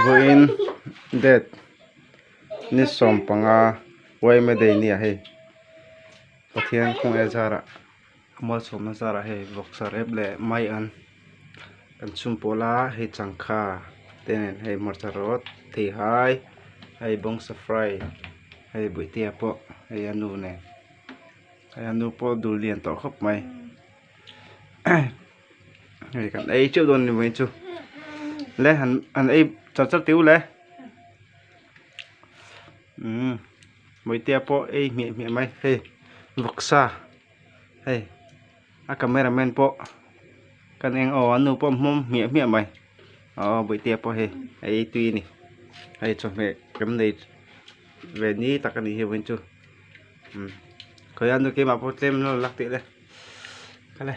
Vawiin date ni 15 yma day nia hei Pathian kawng e zarah a malsawmna zarah hei vawksa rep leh mai an kan chhun pawl a hei changkha te nen hei hmarcha rawt theihai hei bawngsa fry hei bawihtea pawh hei a nu nen hei a nu pawh dul lian tawh khawp mai. Hei kan ei teuh dawn ni mai chu le han han ei char char teh u le umm Mawitea pawh ei hmiah hmiah mai hei vawksa hei a camera man pawh kan eng aw a nu pawh hmawm hmiah hmiah mai aw Mawitea pawh hei a ei tui a ni hei chawhmeh kan nei ve ni tak a nih hi vawiin chu umm khawiah nu keimah pawh tlem lo lak teh le. Kale.